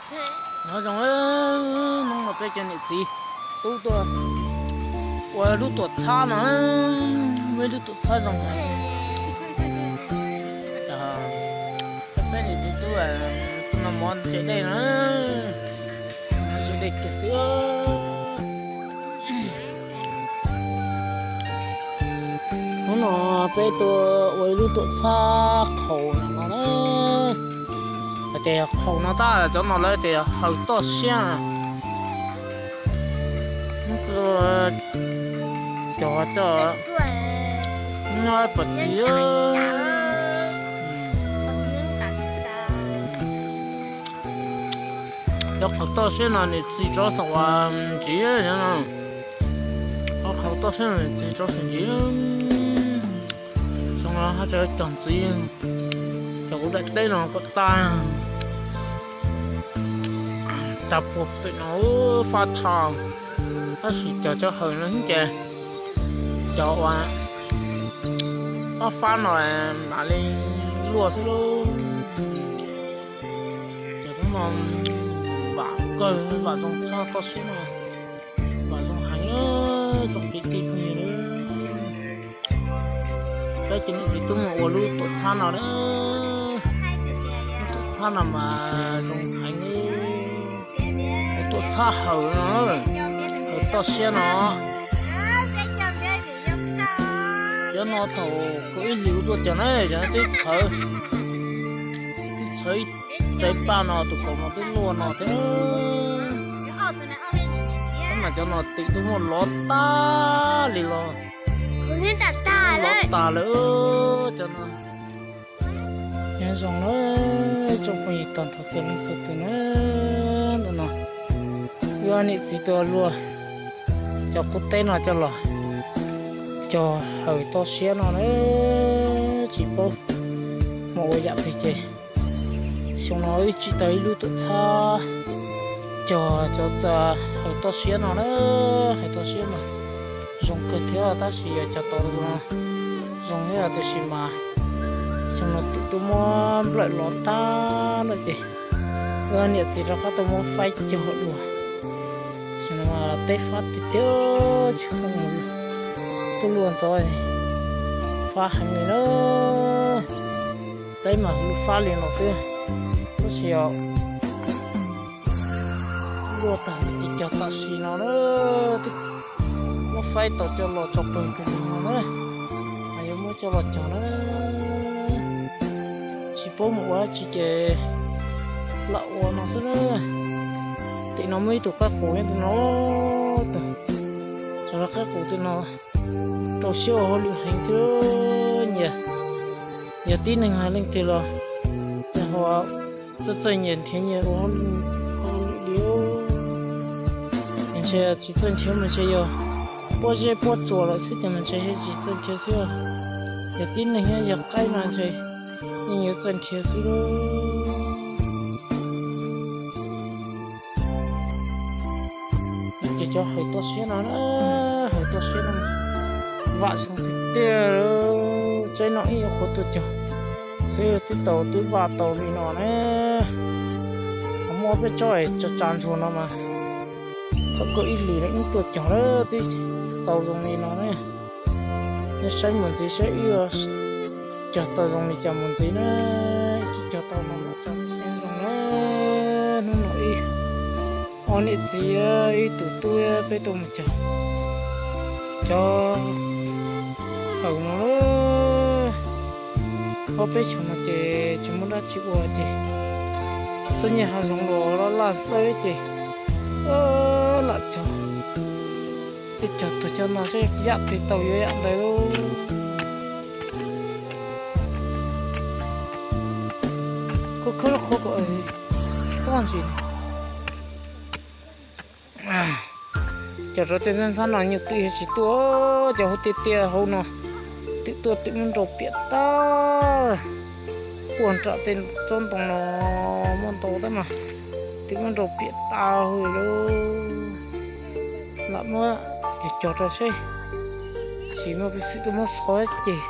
Nyob zoo, hnub no peb cov niam txiv tub tuaj ua lub tuam txhab no, muaj ib lub tuam txhab zoo. Peb niam txiv tub no mov ntse dej no, ntse dej kiag xwb. Hnub no peb tuaj ua ib lub tuam txhab qhaus no na. Hais tias yog qhaus no tab, cov no lawv tias yog haws toj siab. Cog coj nyob pom txiv. Cov qhaus toj siab no nws txi tsob xeem uas ntsim, cov qhaus toj siab no nws txi tsob xeem ntsim. Xyoo no haj tseem cog ntxiv, cov kuv daim teb no kom tag, tag puag pem no fab tshaj, tab sis cog cov haws no ces cov uas fab fab no mam li luaj xwb lauj. Ces hnub no vam kawg, vam zoo txog toj siab no, vam zoo heev, tsoom kwv tij phooj ywg. Peb cov niam txiv tub mus ua lub tuam txhab no na. Lub tuam txhab no mas zoo heev, ua tuam txhab haws no, haws toj siab no. Cov no thaum kaum ib hlis kuv tuaj cog na, cov no twb txhawv, twb txhawv ib teg paj no, tus kaus no twb luaj no thiab. Tab mas cov no twb muab lov tag li los, lov tas lawm cov no. Nyob zoo na tsoom phooj ywg tag nrho txhua leej txhua tus na. Ntawm no wb ob niam txiv tuaj luaj cov qub teb no coj los cog haws toj siab no na, tsis paub mus ua yam twg ces xyoo no wb tsim tau ib lub tuam txhab cog cov haws toj siab no na. Haws toj siab mas zoo kawg thiab tab sis yog cog tau zoo thiab tiam sis mas xyoo no twb tuaj muab nplawm lov tag lawm ces wb niam txiv rov qab tuaj muab faib cog dua. Xyoo no mas teb fab tiag tiag, tsis pub mus tuaj luaj ntxov, fab heev li na. Teb mas lub fab li no xwb, tab sis luaj tag ces cog tam sim no na, twb muab faib tau coj los tso pawg pem no na, mas yuav muab coj los cog na. Tsis paub mus ua dab tsi ces lam ua no xwb na. Tim no muaj ib tug qaib qus nyob tim no, tus, cov qaib qus tim no rau siab ua hauj lwm heev thiab nyias, yog tib neeg hais leej twg los ho txawj txawj nyias nrhiav nyias ua hauj lwm li. Ntshe tsis txawj nrhiav mas ntshe yog puab zeb puab tsuas lawm xwb ces mas ntshe tsis txawj nrhiav xwb. Yog tib neeg yog qaib no ntshe yeej yuav txawj nrhiav xwb lauj. Ces cov haws toj siab no, haws toj siab no vam zoo tiag tiag, tsaib no ib nyuag qhuav tuaj cog xwb twb tau twb vaj tau li no na. Ho muaj peb tsob tsa tsa ntsuag no mas thaum kaum ib hlis no wb tuaj cog lawm twb tau zoo li no na. Nej saib mus ntxiv saib wb cog tau zoo li cas mus ntxiv na. Tsis cog tau no mas tso zoo na. Hnub no ib ob niam txiv ib tug tub peb tuaj mus cog cov haws no. Ob peb xyoos no ces tsis muaj dab tsi ua ces xwb, nyiaj hav zoov los laj laj xwb ces lam cog, ces cog tug cov no seb yam twg tau yuav yam ntawd lauj. Khov khov khov kom toj ntsis. Cov rau tej ntxhab no nyuj twm tsis tuaj, cov hauv tiaj tiaj hauv no twm tuaj twm muab nrau piam tag. Puag nram tej tsob ntoo no muaj ntau tab mas twm muab nrau piam tag hauv li lauj. Lam muab cog cog rau seb, tsis muaj peev xwm tuaj muab xov ces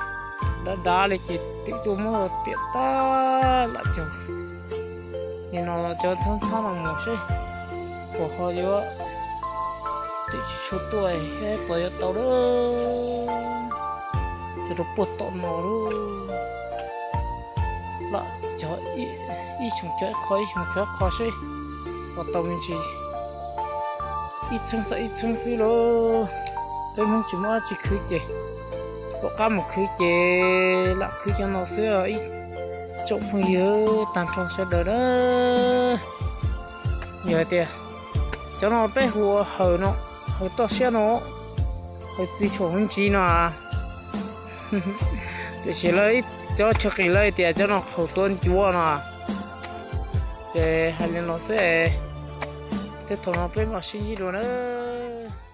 dav dav li ces twm tuaj muab piam tag lam cog. Nim no cov ntxhab ntxhab no mus seb puas ho yuav twm tsis tshua tuaj thiab puas yuav tau lawm. Cov rau puag tom no lawm. Lam cog ib xyoos cog ib qho, ib xyoos cog ib qho seb puas tau me ntsis. Ib txheeb xwb ib txheeb xwb lauj. Peb Hmoob tsis muaj dab tsi khwv ces, tom qab mus khwv ces lam khwv cov no xwb os ib tsoom phooj ywg tag nrho sawv daws na. Yog hais tias cov no peb hu ua hawm no, hawm toj siab no, hawm txiv tshuam hauv ntsis no. Tiam sis lawv cov chaw qis lawv tias cov no qhaus tuav ncuav no. Ces hais li no xwb, tej thaum no peb mam sib ntsib dua nawb.